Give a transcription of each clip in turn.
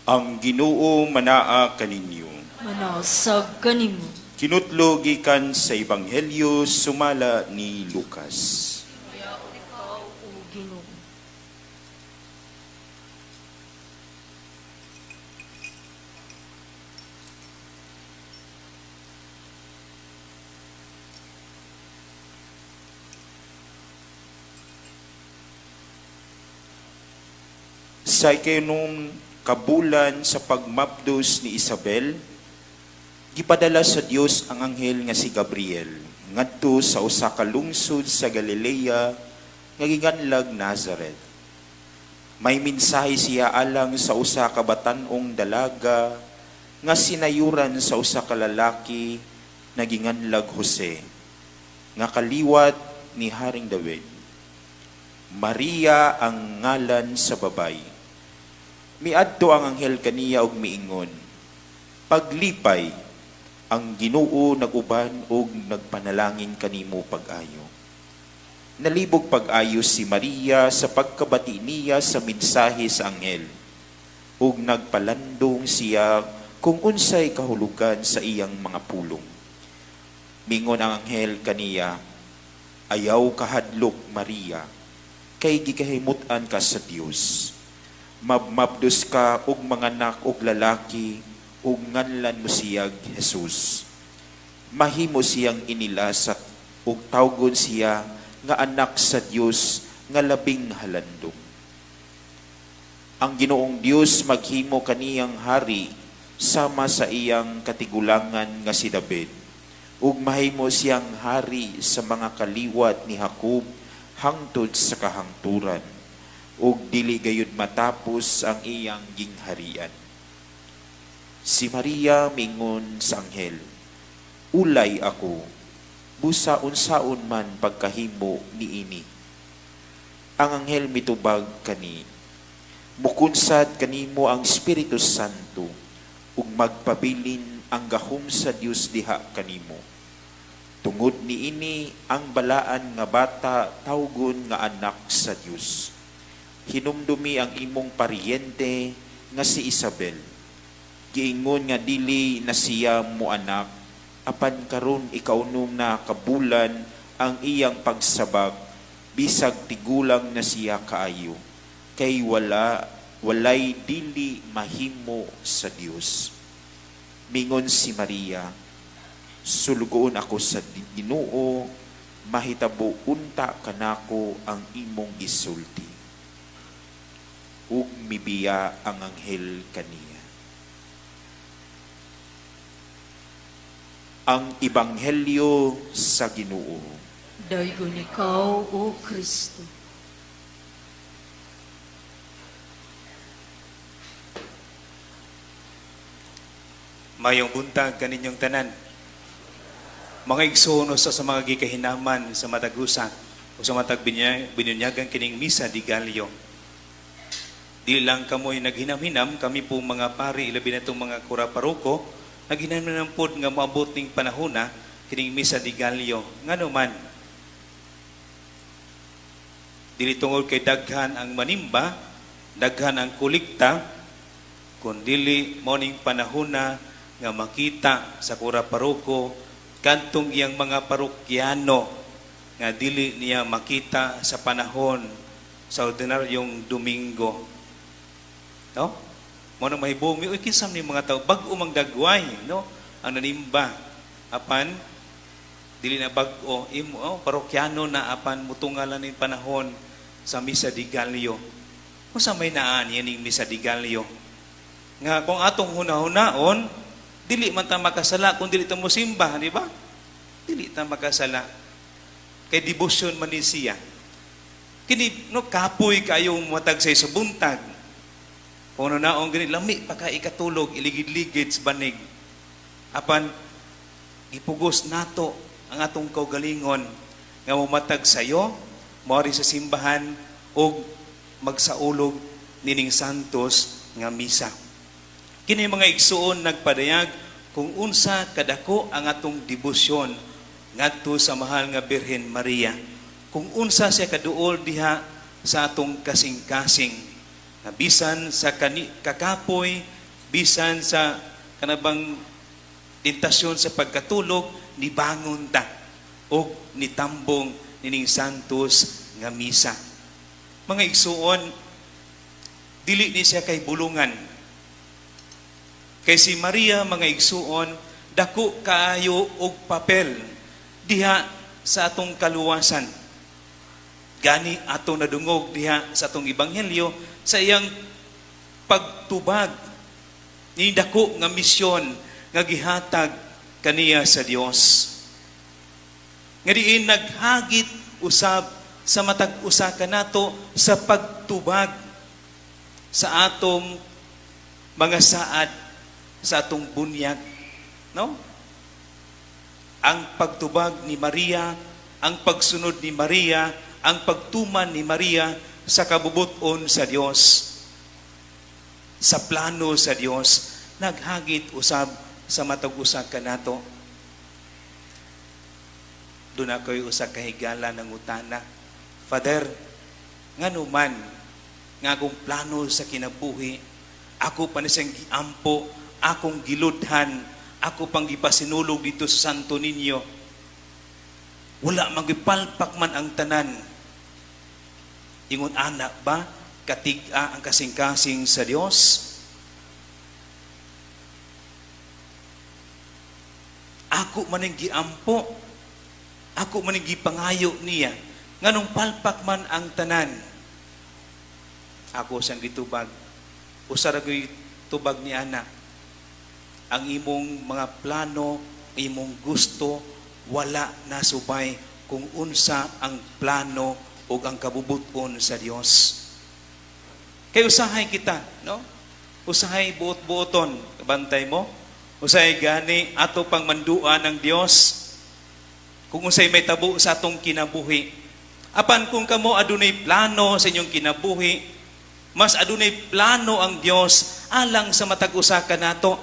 Ang Ginoo manaa kaninyo. Manaa sab kanimo. Kinutlo gikan sa Ebanghelyo sumala ni Lucas. Ikaw, O Ginoo. Sa ikainom kabulan sa pagmapdos ni Isabel, gipadala sa Dios ang anghel nga si Gabriel ngadto sa usa ka lungsod sa Galilea nga giganlag Nazaret. May mensahe siya alang sa usa ka batan-ong dalaga nga sinayuran sa usa ka lalaki nga ginganlag Jose, nga kaliwat ni Haring David. Maria ang ngalan sa babayi. Miadto ang anghel kaniya og miingon, "Paglipay, ang Ginoo nag-uban ug nagpanalangin kanimo pag-ayo." Nalibog pag-ayo si Maria sa pagkabati niya sa mensahe sa anghel, ug nagpalandong siya kung unsay kahulugan sa iyang mga pulong. Mingon ang anghel kaniya, "Ayaw kahadlok, Maria, kay gikahimut-an ka sa Dios. Mabmabdos ka og manganak og lalaki, ug nganlan mo siyag Jesus. Mahimo siyang inilasat ug tawgon siya nga anak sa Dios nga labing halandong. Ang Ginoong Dios maghimo kaniyang hari sama sa iyang katigulangan nga si David, ug mahimo siyang hari sa mga kaliwat ni Jacob hangtod sa kahangturan, ug dili gayud matapos ang iyang gingharian." Si Maria mingon sa anghel, "Ulay ako, busa unsaon man pagkahimo niini?" Ang anghel mitubag kani, "Mukunsad kanimo ang Espiritu Santo, ug magpabilin ang gahom sa Dios diha kanimo. Tungod niini ang balaan nga bata tawgon nga anak sa Dios. Hinumdumi ang imong paryente nga si Isabel. Giingon nga dili na siya moanak, apan karon ikaunom na kabulan ang iyang pagsabak, bisag tigulang na siya kaayo, kay walay dili mahimo sa Dios." Mingon si Maria, "Sulugoon ako sa Ginoo, mahitabo unta kanako ang imong gisulti." Ug mibiya ang anghel kaniya. Ang Ebanghelyo sa Ginoo. Daygon ikaw, O Kristo. Mayong buntag kaninyong tanan. Mga igsoon, usa sa mga gikahinaman sa matag usa o sa matag binunyagan kining Misa de Gallo. Di lang kamoy naghinam-hinam, kami po mga pari, ilabi na itong mga kura paroko, naghinam-hinam pod nga moabot ning panahona kining Misa de Gallo. Ngano man, dili tungod kay daghan ang manimba, daghan ang kolekta, kundili mao ning panahona nga makita sa kura paroko kantong iyang mga parokyano nga dili niya makita sa panahon sa ordinaryong Domingo. No? Mao nang mahibong mi, uy, kinsa ni mga tao bag-o mang dagway, no? Ang nanimba apan dili na bag-o imo, oh, parokyano na apan mutungalan ning panahon sa Misa de Gallo. Unsa may naa niya ning Misa de Gallo? Nga kung atong hunahunaon, dili man ta makasala kung dili ta mosimba, di ba? Dili ta makasala. Kay debosyon man ni siya. Kini no kapoy kayo matag sa buntag. Kung ano naong gani lami pa ka ikatulog, iligid-ligid sa banig. Apan gipugos nato ang atong kaugalingon nga momatag sayo, moari sa simbahan ug magsaulog nining santos nga misa. Kini mga igsuon nagpadayag kung unsa kadako ang atong debosyon ngadto sa mahal nga Birhen Maria. Kung unsa siya kaduol diha sa atong kasing-kasing. Nga bisan sa kakapoy Bisan sa kanabang tentasyon sa pagkatulog, nibangon ta og nitambong nining Santos nga misa. Mga igsuon, dili ni siya kay bulungan. Kay si Maria, mga igsuon, dako kaayo og papel diha sa atong kaluwasan. Gani atong nadungog diha sa atong ebanghelyo sa iyang pagtubag ni dako nga misyon nga gihatag kaniya sa Dios. Nga diin naghagit usab sa matag usa kanato sa pagtubag sa atong mga saad, sa atong bunyag, no? Ang pagtubag ni Maria, ang pagsunod ni Maria, ang pagtuman ni Maria sa kabubuton sa Dios, sa plano sa Dios, naghagit usab sa matag usa kanato. Duna ko'y usa ka higala nangutana, "Father, ngano man nga akong plano sa kinabuhi, ako pa ni siyang giampo, akong giludhan, ako pang gipasinulog dito sa Santo Niño. Wala magipalpak man ang tanan. Ingon ana ba katig-a ang kasing-kasing sa Dios? Ako man ang giampo, ako man ang gipangayo niya, nganong palpak man ang tanan?" Ako siyang gitubag. Usa ra gyud tubag ni ana: "Ang imong mga plano, imong gusto, wala nasubay kung unsa ang plano ug ang kabubuton sa Dios." Kay usahay kita, no? Usahay buot-buoton, bantay mo. Usahay gani ato pang manduan ng Dios kung unsay may tabo sa atong kinabuhi. Apan kung kamo adunay plano sa inyong kinabuhi, mas adunay plano ang Dios alang sa matag usa kanato.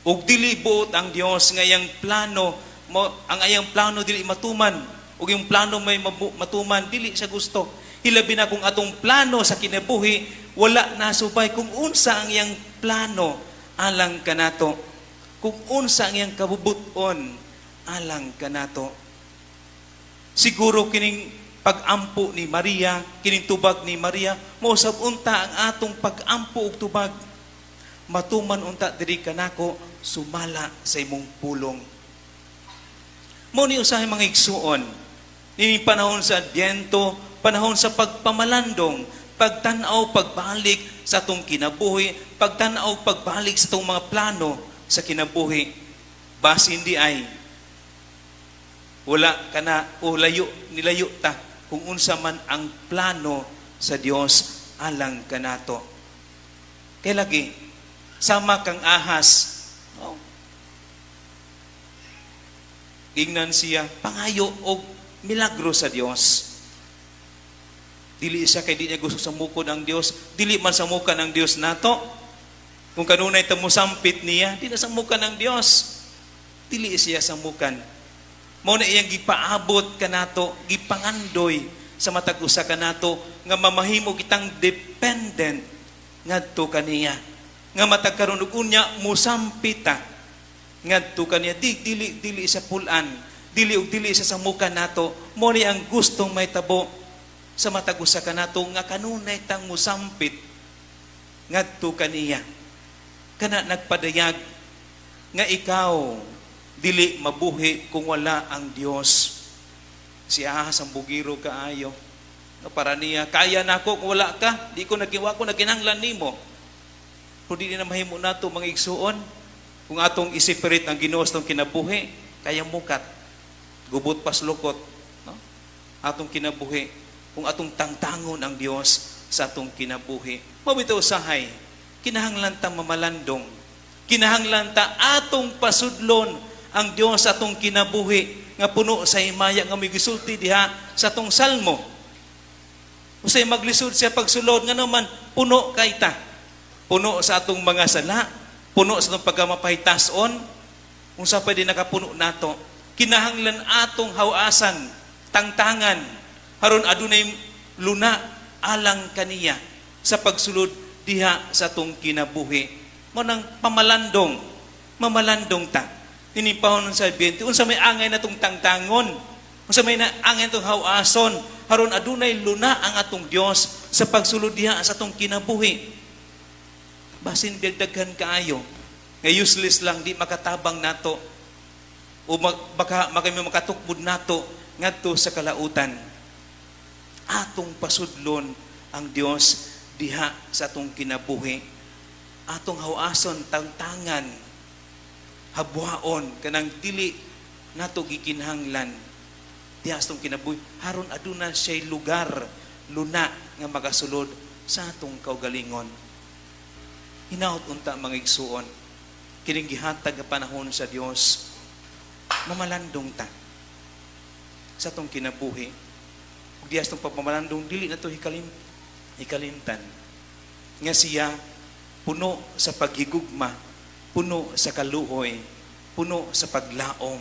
Ug dili buot ang Dios nga iyang plano mo, ang iyang plano dili matuman ug yung plano may matuman, dili siya gusto. Hilabi na kung atong plano sa kinabuhi wala nasubay kung unsa ang iyang plano alang kanato, kung unsa ang iyang kabubuton alang kanato. Siguro kining pag-ampo ni Maria, kining tubag ni Maria, mausab unta ang atong pag-ampo og tubag. "Matuman unta diri kanako sumala sa imong pulong." Mao ni usahay, mga igsuon, nining panahon sa Adbyento, panahon sa pagpamalandong, pagtan-aw pagbalik sa atong kinabuhi, pagtan-aw pagbalik sa atong mga plano sa kinabuhi. Basin diay wala kana o layo, nilayo ta kung unsa man ang plano sa Dios alang kanato. Kay lagi sama kang Ahas, oh. Gingnan siya, pangayo og milagro sa Dios. Dili siya kay di niya gusto samukon ang Dios, dili man samukan ang Dios nato. Kung kanunay ta mosampit niya, di na samukan ang Dios. Dili siya samukan. Mao na iyang gipaabot kanato, gipangandoy sa matag usa kanato nga mamahimo kitang dependent ngadto kaniya. Nga matag karon ug unya musampita ngadto kaniya, di dili dili sa pulan, dili ug dili sa samukan nato. Mao ni ang gustong mahitabo sa matag usa kanato nga kanunay tang musampit ngadto kaniya. Kana nagpadayag nga ikaw dili mabuhi kung wala ang Dios. Si Ahas ang bugiro kaayo. No, para niya, "Kaya nako kung wala ka, di ko nakiwa ko nakinahanglan nimo." Pero di na mahimo nato, mga igsuon, kung atong i-separate ang Ginoo sa atong kinabuhi, kaya mukat. Gubot paslukot, no? Atong kinabuhi, kung atong tangtangon ang Dios sa atong kinabuhi. Mao bitaw usahay, kinahanglan ta mamalandong. Kinahanglan ta atong pasudlon ang Dios sa atong kinabuhi nga puno sa himaya nga may gisulti diha sa atong salmo. Usay maglisod siya pagsulod nga naman puno kay ta. Puno sa atong mga sala, puno sa atong pagkamapahitason, unsa pa di nakapuno nato. Kinahanglan atong hawasan, tangtangan, haron adunay luna alang kaniya sa pagsulod diha sa atong kinabuhi. Mao nang pamalandong, mamalandong ta. Nining panahon sa Adbyento, unsa may angay natong tangtangon, unsa may na angay natong hawason, haron adunay luna ang atong Dios sa pagsulod diha sa atong kinabuhi. Basin daghan kaayo nga useless lang, di makatabang nato o baka makatukbod nato ngadto sa kalautan. Atong pasudlon ang Dios diha sa atong kinabuhi. Atong hawason, tangtangan, habwaon kanang dili nato gikinahanglan diha sa atong kinabuhi, haron aduna siya'y lugar, luna nga makasulod sa atong kaugalingon. Hinaot unta, mga igsuon, kining gihatag nga panahon sa Dios, mamalandong ta sa atong kinabuhi. Ug diha sa atong pagmamalandong, dili nato hikalimtan nga siya puno sa paghigugma, puno sa kaluoy, puno sa paglaom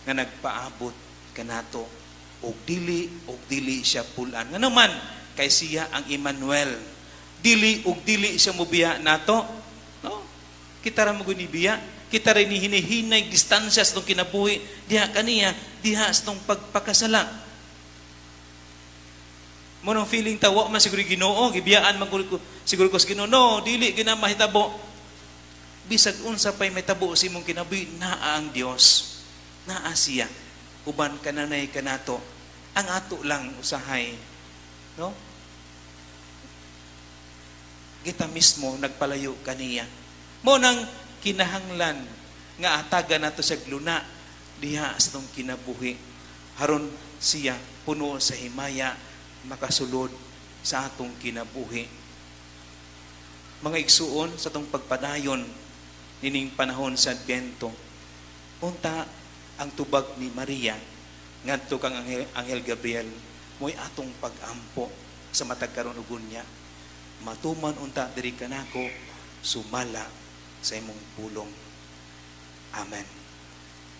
nga nagpaabot kanato, ug dili siya pulan. Nga naman kay siya ang Emmanuel. Dili ug dili siya mobiya nato, no? Kita ra mo biya, kita ra ni hinihinay distansya sa atong kinabuhi diha kaniya, diha sa atong pagpakasala. Mao nang feeling ta, wa man siguro Ginoo, gibiyaan man ko siguro ko sa Ginoo. No, dili gina mahitabo. Bisag unsa pay mahitabo sa imong kinabuhi, naa ang Dios. Naa siya. Uban kananay kanato. Ang ato lang usahay, no? Kita mismo nagpalayo kaniya. Mao nang kinahanglan nga atagan nato sa luna diha sa atong kinabuhi. Haron siya puno sa himaya makasulod sa atong kinabuhi. Mga igsuon, sa atong pagpadayon nining panahon sa Adbyento, unta ang tubag ni Maria ngadto kang Anghel Gabriel mo'y atong pag-ampo sa matag karon ug unya. Matuman unta diri kanako sumala sa imong pulong. Amen.